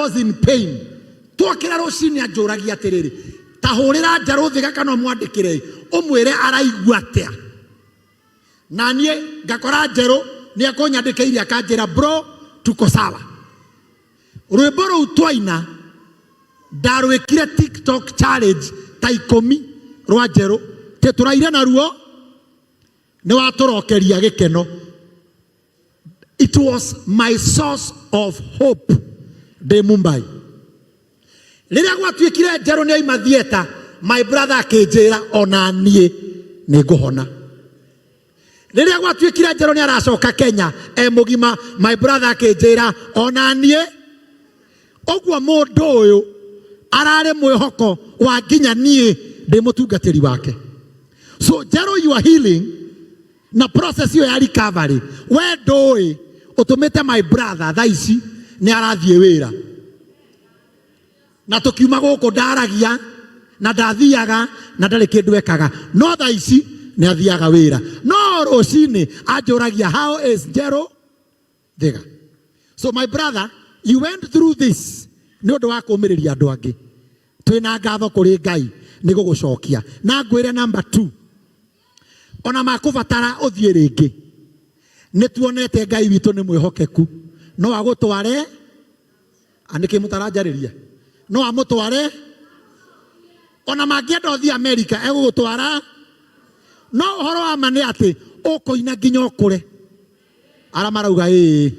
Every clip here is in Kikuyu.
Was in pain. Twokĩra rũcinĩ anjũragia atĩrĩrĩ, ta hũrĩra Njarũthĩga kana ũmwandĩkĩre ũmwĩre araigua atĩa. Na niĩ ngakora Njerũ nĩ ekũnyandĩkĩire akanjĩra, bro, tuko sawa. Rwĩmbo rũu twaina ndarwĩkire TikTok challenge ta 10 rwa Njerũ, tĩ tũraire naruo nĩ watũrokeria gĩkeno. It was my source of hope ndĩ Mumbai. Rĩrĩa gwatuĩkire Njerũ nĩ aima theatre, my brother akĩnjĩra ona niĩ nĩ ngũhona. Rĩrĩa gwatuĩkire Njerũ nĩ aracoka Kenya e mũgima, my brother akĩnjĩra ona niĩ. Ũguo mũndũ ũyũ ararĩ mwĩhoko wa nginya niĩ ndĩ mũtungatĩri wake. So Njerũ, you are healing na process ĩyo ya recovery we ndũĩ ũtũmĩte my brother thaa ici nĩ arathiĩ wĩra. Na tũkiuma gũkũ ndaragia na ndathiaga na ndarĩ kĩndũ ekaga, no thaa ici nĩ athiaga wĩra. No rũcinĩ anjũragia, how is Njerũ Thiga? So my brother, you went through this nĩ ũndũ wa kũũmĩrĩria andũ angĩ. Twĩna ngatho kũrĩ Ngai nĩ gũgũcokia. Na ngwĩre number 2, ona makũbatara ũthiĩ rĩngĩ, nĩ tuonete Ngai witũ nĩ mwĩhokeku, no agũtware. Nĩkĩ mũtaranjarĩria? No amũtware. Ona mangĩenda ũthiĩ Amerika, egũgũtwara. No ũhoro wa ma nĩ atĩ ũkũina nginya ũkũre. Arĩa marauga ĩĩ,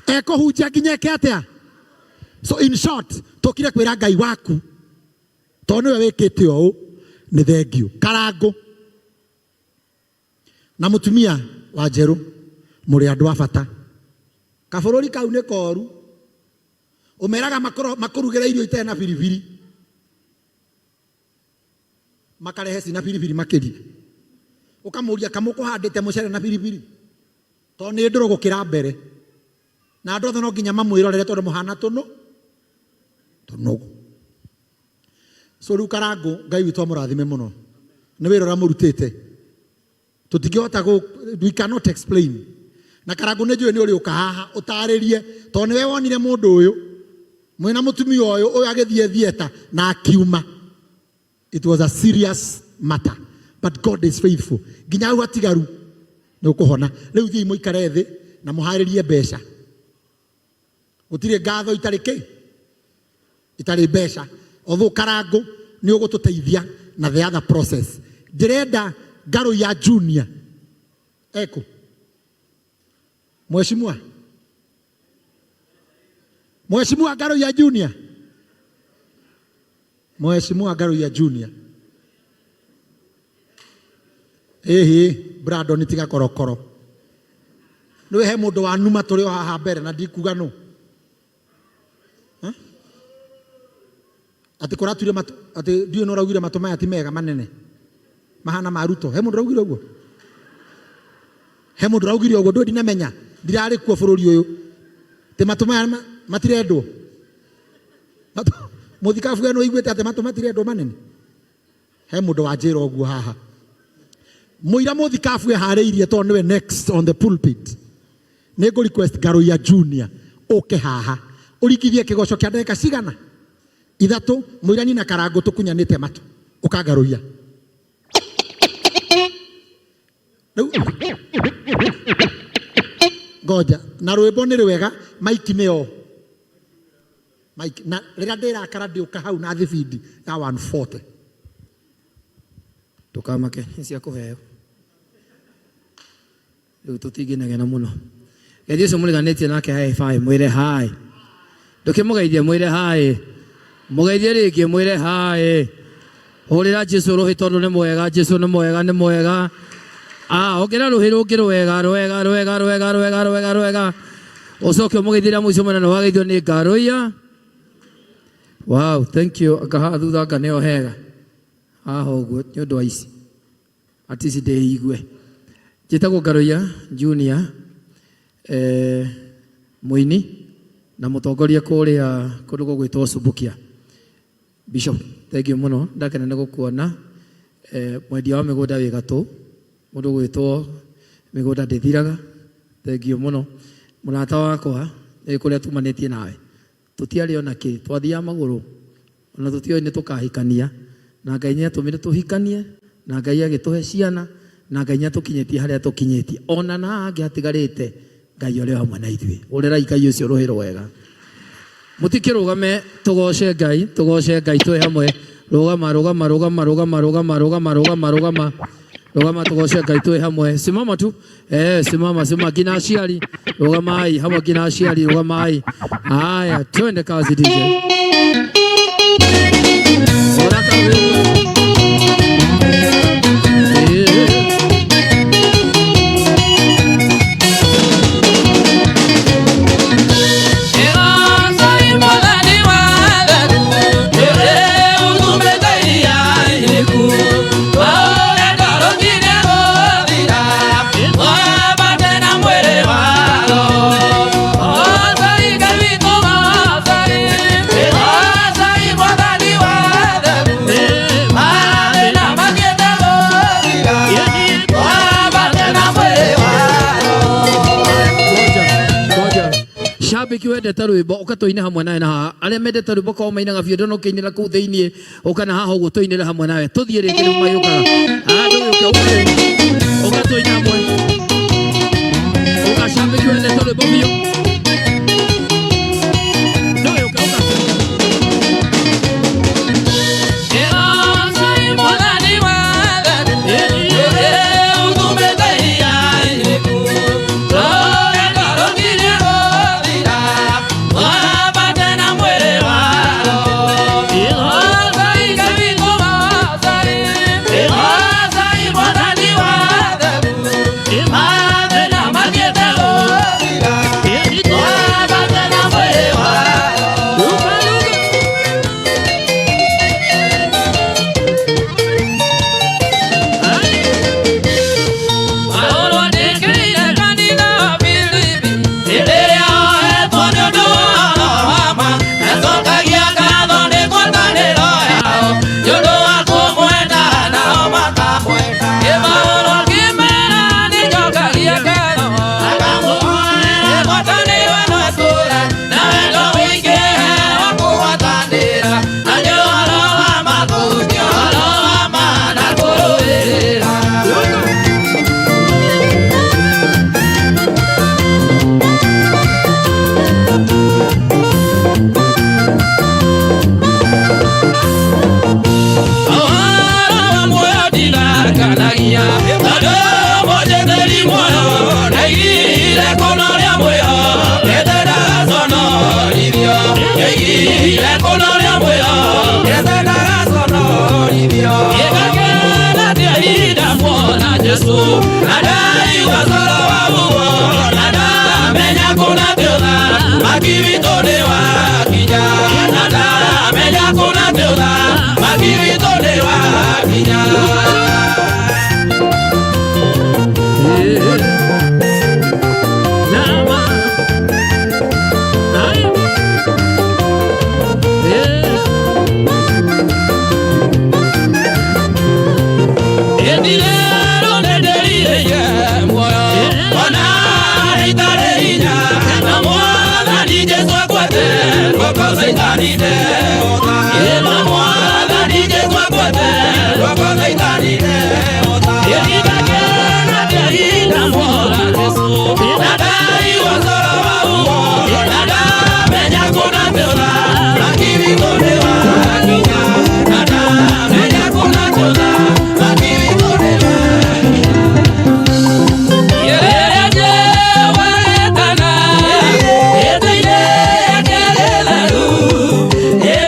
ekũhunjia nginya eke atĩa? So in short, tũkire kwĩra Ngai waku tondũ nĩwe wĩkĩte ũũ, nĩ thengiũ. Karangũ na mũtumia wa Njerũ mũrĩ andũ a bata. Kabũrũri kau nĩ koru, ũmeraga makũrugĩre irio itarĩ na biribiri, makarehe cina biribiri makĩria. Ũkamũria kamũkũhandĩte mũcere na biribiri, tondũ nĩ ndũrũ gũkĩra mbere, na andũ othe no nginya mamwĩrorere tondũ mũhana tũnũ tũnũgũ. So rĩu Karangũ, Ngai witũ amũrathime mũno nĩ wĩra ũrĩa mũrutĩte. Tũtingĩhota gũ, we cannot explain. Na Karangũ nĩ njũĩ nĩ ũrĩũka haha ũtarĩrie, tondũ nĩwe wonire mũndũ ũyũ mwĩna mũtumia ũyũ, ũyũ agĩthiĩ theatre na akiuma. It was a serious matter, but God is faithful. Nginya hau hatigaru nĩ ũkũhona. Rĩu thiĩi mũikare thĩ na mũharĩrie mbeca. Gũtirĩ ngatho itarĩ kĩ, itarĩ mbeca. Although Karangũ nĩ ũgũtũteithia na the other process. Ndĩrenda Ngarũ ya Junior eko Mheshimiwa, Mheshimiwa Ngarũ ya Junior, Mheshimiwa Ngarũ ya Junior. Ĩhĩ, Brandon tiga korokoro. Nĩwe he mũndũ wa numa tũrĩ o haha mbere na ndikuga nũ. Atĩ kũrature matũ, atĩ ndiũĩ nũ ũraugire matũ maya ti mega manene mahana ma Ruto. He mũndũ ũraugire ũguo? He mũndũ ũraugire ũguo? Ndũĩ ndinamenya, ndirarĩ kuo bũrũri ũyũ. Atĩ matũ maya matirendwo. Mũthikabu we nĩũiguĩte atĩ matũ matirendwo manene? He mũndũ wanjĩra ũguo haha. Mũira mũthikabu eharĩirie tondũ nĩwe next on the pulpit. Nĩ ngũ request Ngaruiya Junior ũke haha ũringithie kĩgoco kĩa ndagĩka cigana? 3. Mũira nyina Karangũ tũkunyanĩte matũ. Ũka Ngaruiya. Rĩu ngoja na rwĩmbo nĩ rwega, maiki nĩo maiki, na rĩrĩa ndĩrakara ndĩũka hau na thibindi ya 140. Ndũkamake, nĩ cia kũheo. Rĩu tũtingĩnegena mũno. Geithia ũcio mũriganĩtie nake high five, mwĩre hi. Ndũkĩmũgeithie, mwĩre hi. Mũgeithie rĩngĩ, mwĩre hi. Hũrĩra Jesu rũhĩ tondũ nĩ mwega, Jesu nĩ mwega, nĩ mwega. Ongerera rũhĩ rũngĩ rwega, rwega, rwega, rwega, rwega, rwega, rwega. Ũcoke ũmũgeithie rĩa mũico mwena nĩ wageithio nĩ Ngaruiya. Wow, thank you. Anga haha thutha anga nĩho hega. Haha ũguo nĩ ũndũ wa ici. At least ndĩigue. Njĩtagwo Ngaruiya Junior, mũini na mũtongoria kũrĩa kũndũ gũgwĩtwo Subukia. Bishop, thank you mũno, ndakena nĩ gũkuona. Mwendia wa mĩgũnda wĩ gatũ, mũndũ ũgwĩtwo mĩgũnda ndĩthiraga, thank you mũno. Mũrata wakwa nĩ kũrĩa tumanĩtie nawe, tũtiarĩ ona kĩ, twathiaga magũrũ, ona tũtioĩ nĩ tũkahikania, na Ngai nĩ atũmire tũhikanie, na Ngai agĩtũhe ciana, na Ngai nĩ atũkinyĩtie harĩa tũkinyĩtie. Ona na haha hangĩ hatigarĩte, Ngai ũrĩ o hamwe na ithuĩ. Hũrĩrai Ngai ũcio rũhĩ rwega. Mũtikĩrũgame tũgoce Ngai, tũgoce Ngai twĩ hamwe. Rũgama, rũgama, rũgama, rũgama, rũgama, rũgama, rũgama, rũgama. Rũgama tũgoce Ngai twĩ hamwe. Simama tu. Simama, simama nginya aciari. Rũgamai hamwe nginya aciari, rũgamai. Haya, twende kazi DJ. Ora karwĩmbo. Eh. Shabiki wendete rwĩmbo ũka tũine hamwe nawe na haha arĩa mendete rwĩmbo korwo mainaga biũ ndona ũkĩinĩra kũu thĩiniĩ ũka na haha ũguo tũinĩre hamwe nawe tũthiĩ rĩngĩ rĩu mayũkaga haha ndũgĩũke ũka rĩu ũka tũine hamwe ũka shabiki wendete rwĩmbo biũ ndũgĩũke ũka. Yeah.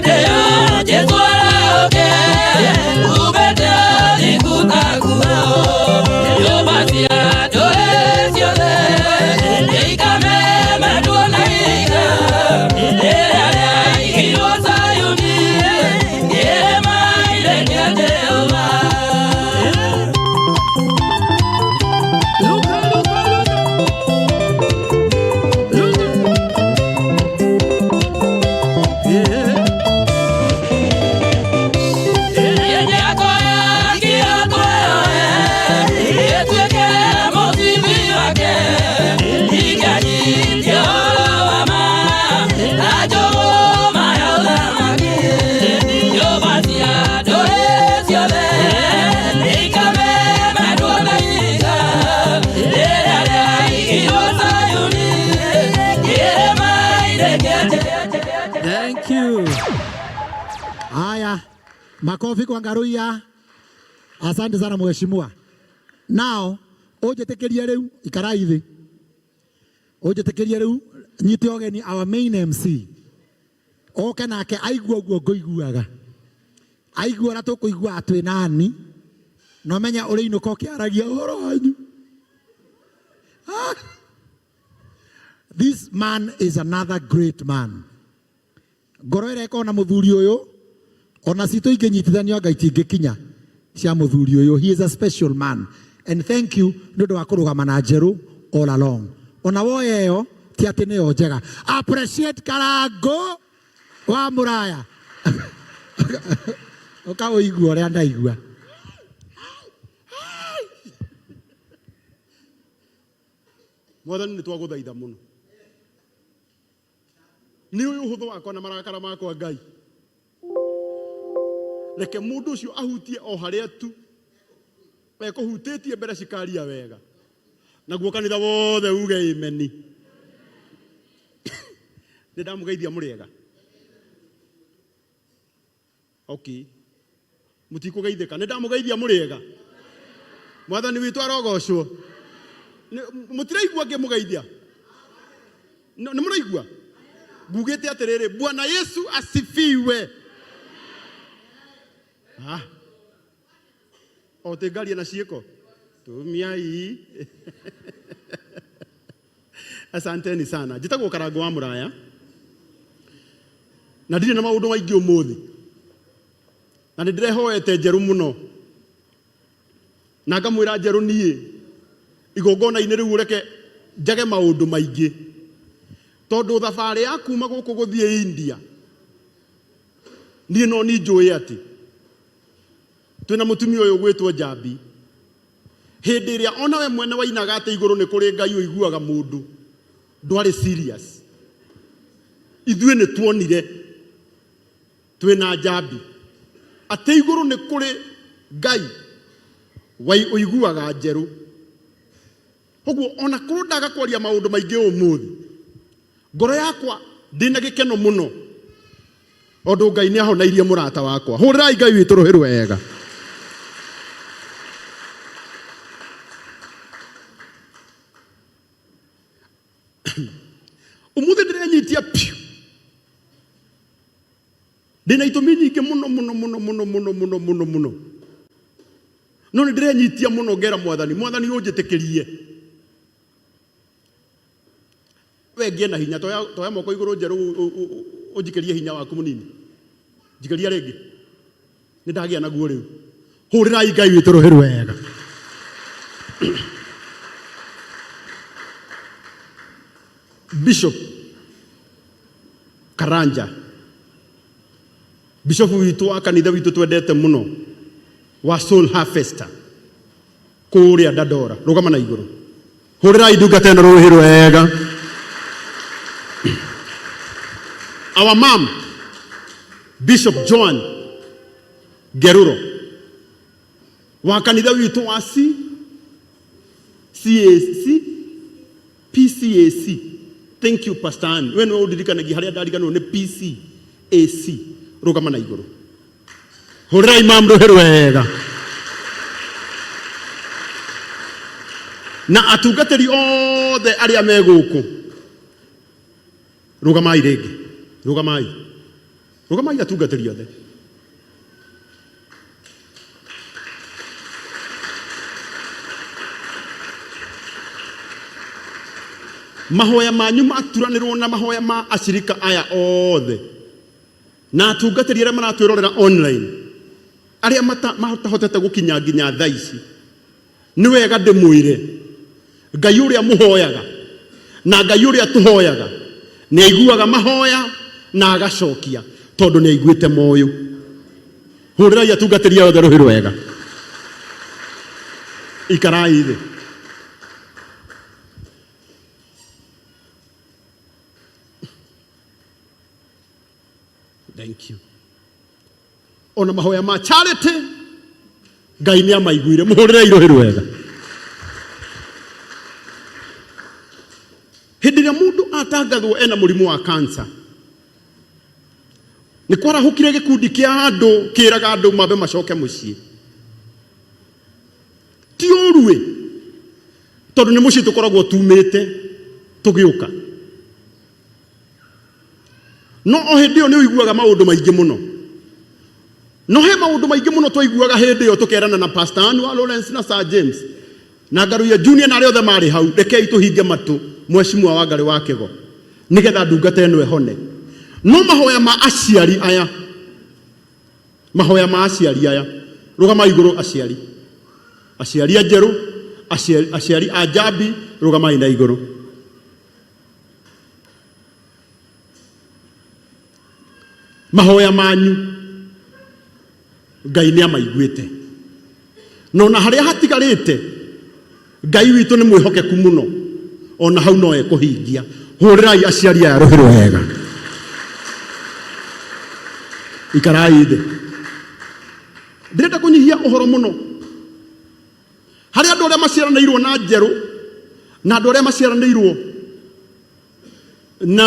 Thank you. Haya, makofi kwa Ngaruiya. Asante sana mheshimiwa. Now, ũnjĩtĩkĩrie rĩu ikarai thĩ. Ũnjĩtĩkĩrie rĩu nyite ũgeni our main MC. Oke nake aigua ũguo ngũiguaga. Aigua ũrĩa tũkũiguaga twĩ nani. Na ũmenye ũrĩinũka ũkĩaragia ũhoro wanyu. Ah. This man is another great man. Ngoro ĩrĩa ĩkoragwo na mũthuri ũyũ ona citũ ingĩnyitithanio anga itingĩkinya cia mũthuri ũyũ. He is a special man and thank you nĩ ũndũ wa kũrũgama na Njerũ all along. Ona woya ĩyo ti atĩ nĩyo njega. Appreciate Karangũ wa Mũraya. Ũkaũigua ũrĩa ndaigua. Mwathani nĩ twagũthaitha mũno nĩ ũyũ ũhũthũ wakwa na marakara makwa Ngai reke mũndũ ũcio ahutie o harĩa tu ekũhutĩtie mbere cikaria wega naguo kanitha wothe uge imeni. Nĩ ndamũgeithia mũrĩega. Okay, mũtikũgeithĩka. Nĩ ndamũgeithia mũrĩega. Mwathani witũ arogocwo. Mũtiraigua ngĩmũgeithia? Nĩ mũraigua ngugĩte atĩrĩrĩ, Bwana Yesu asifiwe. Ah. O tĩ ngaria na ciĩko tumiai. Asanteni sana. Njĩtagwo Karangũ wa Mũraya na ndirĩ na maũndũ maingĩ ũmũthĩ, na nĩ ndĩrehoete Njerũ mũno na ngamwĩra Njerũ niĩ igongona-inĩ rĩu ũreke njage maũndũ maingĩ, tondũ thabarĩ ya kuma gũkũ gũthiĩ India niĩ no ni njũĩ atĩ twĩna mũtumia ũyũ ũgwĩtwo Njambi. Hĩndĩ ĩrĩa ona we mwene wainaga atĩ igũrũ nĩ kũrĩ Ngai ũiguaga mũndũ, ndwarĩ serious. Ithuĩ nĩ tuonire twĩna Njambi atĩ igũrũ nĩ kũrĩ Ngai ũiguaga Njerũ. Ũguo ona korwo ndaga kwaria maũndũ maingĩ ũmũthĩ, ngoro yakwa ndĩna gĩkeno mũno tondũ Ngai nĩ ahonairie mũrata wakwa. Hũrĩrai Ngai witũ rũhĩ rwega. Ũmũthĩ ndĩrenyitia piũ, ndĩna itũmi nyingĩ mũno mũno mũno mũno mũno mũno mũno mũno, no nĩ ndĩrenyitia mũno ngera Mwathani, Mwathani ũnjĩtĩkĩrie we ngĩe na hinya. Toya, toya moko igũrũ njerũ, ũnjikĩrie hinya waku mũnini. Njikĩria rĩngĩ, nĩ ndagĩa naguo rĩu. Hũrĩrai Ngai witũ rũhĩ rwega. Bishop Karanja, bishop witũ wa kanitha witũ twendete mũno wa Soul Harvester kũrĩa Dandora, rũgama na igũrũ. Hũrĩrai ndungata ĩno rũhĩ rwega. Our mom Bishop Joan Ngeruro wa kanitha witũ wa C CAC PCAC. Thank you, Pastor Ann. We nĩwe ũndirikanagia harĩa ndariganĩrwo nĩ PCAC. Rũgama na igũrũ. Hũrĩrai mam rũhĩ rwega. Na atungatĩri othe arĩa me gũkũ, rũgamai rĩngĩ, rũgamai, rũgamai atungatĩri othe. Mahoya manyu maturanĩrwo na mahoya ma acirika aya othe na atungatĩri arĩa maratwĩrorera online, arĩa matahotete gũkinya nginya thaa ici, nĩ wega ndĩmwĩre Ngai ũrĩa mũhoyaga na Ngai ũrĩa tũhoyaga nĩ aiguaga mahoya na agacokia, tondũ nĩ aiguĩte moyũ. Hũrĩrai atungatĩri aya othe rũhĩ rwega. Ikarai thĩ. Thank you. Ona mahoya ma charity Ngai nĩ amaiguire. Mũhũrĩrei rũhĩ rwega. Hĩndĩ ĩrĩa mũndũ atangatha kũgethwo ena mũrimũ wa cancer. Nĩ kwarahũkire gĩkundi kĩa andũ kĩraga andũ mambe macoke mũciĩ. Ti ũru ĩ, tondũ nĩ mũciĩ tũkoragwo tumĩte tũgĩũka. No o hĩndĩ ĩyo nĩ ũiguaga maũndũ maingĩ mũno. No he maũndũ maingĩ mũno twaiguaga hĩndĩ ĩyo tũkerana na Pastor Anwar Lawrence na Sir James na Ngaruiya Junior na arĩa othe marĩ hau, rekei tũhinge matũ Mheshimiwa Wangarĩ wa Kĩgo nĩgetha ndungata ĩno ĩhone. No mahoya ma aciari aya, mahoya ma aciari aya, rũgama igũrũ aciari, aciari a Njerũ, aciari, aciari a Njambi, rũgamai na igũrũ. Mahoya manyu Ngai nĩ amaiguĩte, na ona harĩa hatigarĩte Ngai witũ nĩ mwĩhokeku mũno, ona hau no ekũhingia. Hũrĩrai aciari aya rũhĩ rwega. Ikarai thĩ. Ndĩrenda kũnyihia ũhoro mũno harĩ andũ arĩa maciaranĩirwo na Njerũ na andũ arĩa maciaranĩirwo na